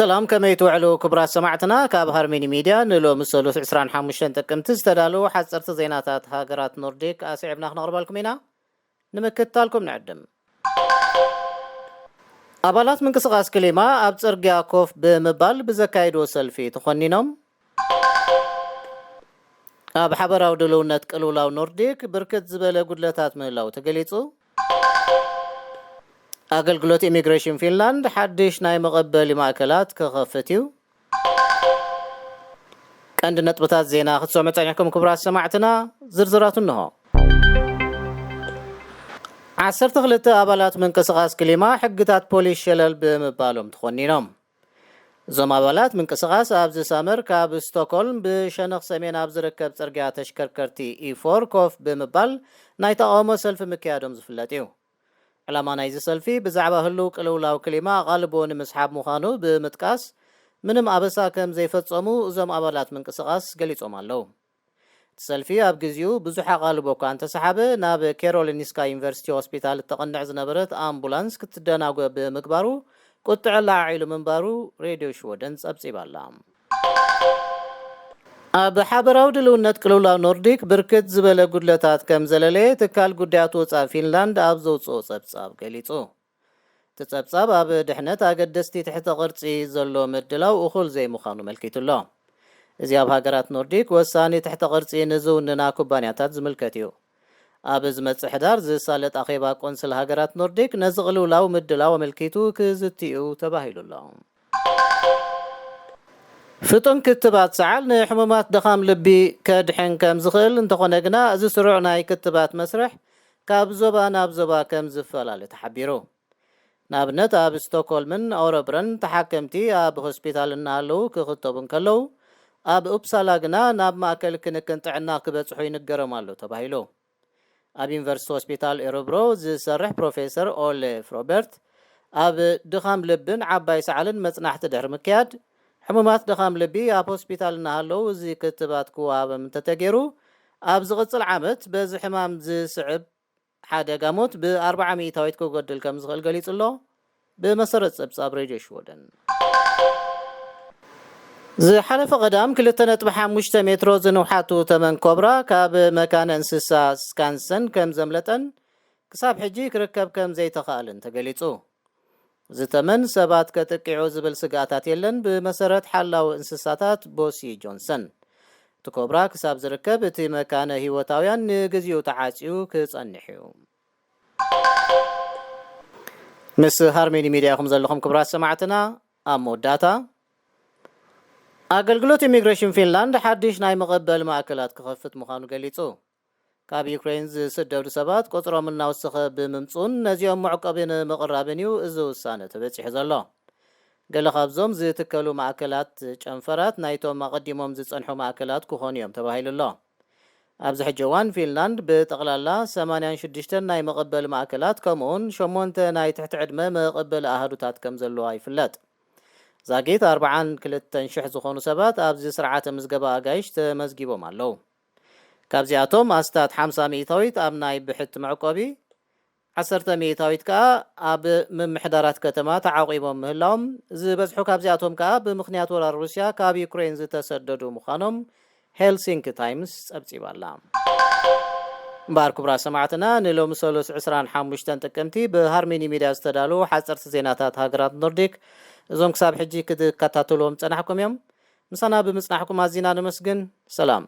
ሰላም፣ ከመይ ትውዕሉ ክቡራት ሰማዕትና? ካብ ሃርሚኒ ሚድያ ንሎሚ ሰሉስ ዕስራን ሓሙሽተን ጥቅምቲ ዝተዳለዉ ሓፀርቲ ዜናታት ሃገራት ኖርዲክ ኣስዒብና ክነቕርበልኩም ኢና። ንምክትታልኩም ንዕድም። ኣባላት ምንቅስቓስ ክሊማ ኣብ ጽርግያ ኮፍ ብምባል ብዘካየድዎ ሰልፊ ተኾኒኖም። ኣብ ሓበራዊ ድልውነት ቅልውላው ኖርዲክ ብርክት ዝበለ ጉድለታት ምህላው ተገሊጹ። ኣገልግሎት ኢሚግሬሽን ፊንላንድ ሓድሽ ናይ መቐበሊ ማእከላት ክኸፍት እዩ። ቀንዲ ነጥብታት ዜና ክትሰምዑ ጸኒሕኩም ክቡራት ሰማዕትና፣ ዝርዝራቱ እንሆ። ዓሰርተ ክልተ ኣባላት ምንቅስቓስ ክሊማ ሕግታት ፖሊስ ሸለል ብምባሎም ተኾኒኖም። እዞም ኣባላት ምንቅስቓስ ኣብዚ ሳመር ካብ ስቶክሆልም ብሸነኽ ሰሜን ኣብ ዝርከብ ጽርግያ ተሽከርከርቲ ኢፎር ኮፍ ብምባል ናይ ተቓውሞ ሰልፊ ምክያዶም ዝፍለጥ እዩ። ዕላማ ናይዚ ሰልፊ ብዛዕባ ህልው ቅልውላው ክሊማ ኣቓልቦ ንምስሓብ ምዃኑ ብምጥቃስ፣ ምንም ኣበሳ ከም ዘይፈጸሙ እዞም ኣባላት ምንቅስቓስ ገሊጾም ኣለዉ። እቲ ሰልፊ ኣብ ግዜኡ ብዙሕ ኣቓልቦ እኳ እንተሰሓበ፣ ናብ ኬሮሊንስካ ዩኒቨርሲቲ ሆስፒታል እተቐንዕ ዝነበረት ኣምቡላንስ ክትደናጎ ብምግባሩ ቁጥዐ ለዓዒሉ ምንባሩ ሬድዮ ሽወደን ጸብጺባ ኣላ። ኣብ ሓበራዊ ድልውነት ቅልውላው ኖርዲክ ብርክት ዝበለ ጉድለታት ከም ዘለለየ ትካል ጉዳያት ወጻኢ ፊንላንድ ኣብ ዘውጽኦ ጸብጻብ ገሊጹ። እቲ ጸብጻብ ኣብ ድሕነት ኣገደስቲ ትሕተ ቅርጺ ዘሎ ምድላው እኹል ዘይምዃኑ መልኪቱ ኣሎ። እዚ ኣብ ሃገራት ኖርዲክ ወሳኒ ትሕተ ቅርጺ ንዝውንና ኩባንያታት ዝምልከት እዩ። ኣብ ዝመጽእ ሕዳር ዝሳለጥ ኣኼባ ቆንስል ሃገራት ኖርዲክ ነዚ ቅልውላው ምድላው ኣመልኪቱ ክዝቲ እዩ ተባሂሉ ኣሎ። ፍጡን ክትባት ሰዓል ንሕሙማት ድኻም ልቢ ከድሕን ከም ዝኽእል፣ እንተኾነ ግና እዚ ስሩዕ ናይ ክትባት መስርሕ ካብ ዞባ ናብ ዞባ ከም ዝፈላለ ተሓቢሩ። ንኣብነት ኣብ ስቶክሆልምን ኦረብረን ተሓከምቲ ኣብ ሆስፒታል እናሃለዉ ክኽተቡ እንከለዉ፣ ኣብ ኡፕሳላ ግና ናብ ማእከል ክንክን ጥዕና ክበጽሑ ይንገሮም ኣሎ ተባሂሉ። ኣብ ዩኒቨርሲቲ ሆስፒታል ኤሮብሮ ዝሰርሕ ፕሮፌሰር ኦሌ ፍሮበርት፣ ኣብ ድኻም ልብን ዓባይ ሰዓልን መጽናሕቲ ድሕሪ ምክያድ፣ ሕሙማት ድኻም ልቢ ኣብ ሆስፒታል እናሃለዉ እዚ ክትባት ክወሃቦም እንተተገይሩ፣ ኣብ ዝቕጽል ዓመት በዚ ሕማም ዝስዕብ ሓደጋ ሞት ብኣርብዓ ሚእታዊት ክጎድል ከም ዝኽእል ገሊጹ ኣሎ። ብመሰረት ጸብጻብ ሬድዮ ሽወደን፣ ዝሓለፈ ቀዳም ክልተ ነጥቢ ሓሙሽተ ሜትሮ ዝንውሓቱ ተመን ኮብራ ካብ መካነ እንስሳ ስካንሰን ከም ዘምለጠን ክሳብ ሕጂ ክርከብ ከም ዘይተኻእለን ተገሊጹ። እዚ ተመን ሰባት ከጥቅዑ ዝብል ስግኣታት የለን፣ ብመሰረት ሓላዊ እንስሳታት ቦሲ ጆንሰን። እቲ ኮብራ ክሳብ ዝርከብ እቲ መካነ ህይወታውያን ንግዜኡ ተዓጽዩ ክጸንሕ እዩ። ምስ ሃርሜኒ ሚድያ ኢኹም ዘለኹም ክቡራት ሰማዕትና። ኣብ መወዳእታ፣ ኣገልግሎት ኢሚግሬሽን ፊንላንድ ሓድሽ ናይ መቐበሊ ማእከላት ክኸፍት ምዃኑ ገሊጹ። ካብ ዩክሬን ዝስደዱ ሰባት ቁጽሮም እናወሰኸ ብምምጽኡን ነዚኦም መዕቆቢ ንምቕራብን እዩ እዚ ውሳነ ተበጺሑ ዘሎ። ገለ ካብዞም ዝትከሉ ማእከላት ጨንፈራት ናይቶም ኣቐዲሞም ዝጸንሑ ማእከላት ክኾኑ እዮም ተባሂሉ ኣሎ። ኣብዚ ሕጂ እዋን ፊንላንድ ብጠቕላላ ሰማንያን ሽዱሽተን ናይ መቐበሊ ማእከላት ከምኡውን ሸሞንተ ናይ ትሕቲ ዕድመ መቐበሊ ኣሃዱታት ከም ዘለዋ ይፍለጥ። ዛጊት ኣርብዓን ክልተን ሽሕ ዝኾኑ ሰባት ኣብዚ ስርዓተ ምዝገባ ኣጋይሽ ተመዝጊቦም ኣለዉ። ካብዚኣቶም ኣስታት ሓምሳ ሚእታዊት ኣብ ናይ ብሕቲ መዕቆቢ፣ ዓሰርተ ሚእታዊት ከኣ ኣብ ምምሕዳራት ከተማ ተዓቂቦም ምህላዎም፣ ዝበዝሑ ካብዚኣቶም ከኣ ብምኽንያት ወራር ሩስያ ካብ ዩክሬን ዝተሰደዱ ምዃኖም ሄልሲንኪ ታይምስ ጸብጺባ ኣላ። እምበኣር ክቡራት ሰማዕትና፣ ንሎሚ ሰሉስ ዕስራን ሓሙሽተን ጥቅምቲ ብሃርሚኒ ሚድያ ዝተዳለዉ ሓጸርቲ ዜናታት ሃገራት ኖርዲክ እዞም ክሳብ ሕጂ ክትከታተልዎም ጸናሕኩም እዮም። ምሳና ብምጽናሕኩም ኣዚና ነመስግን። ሰላም።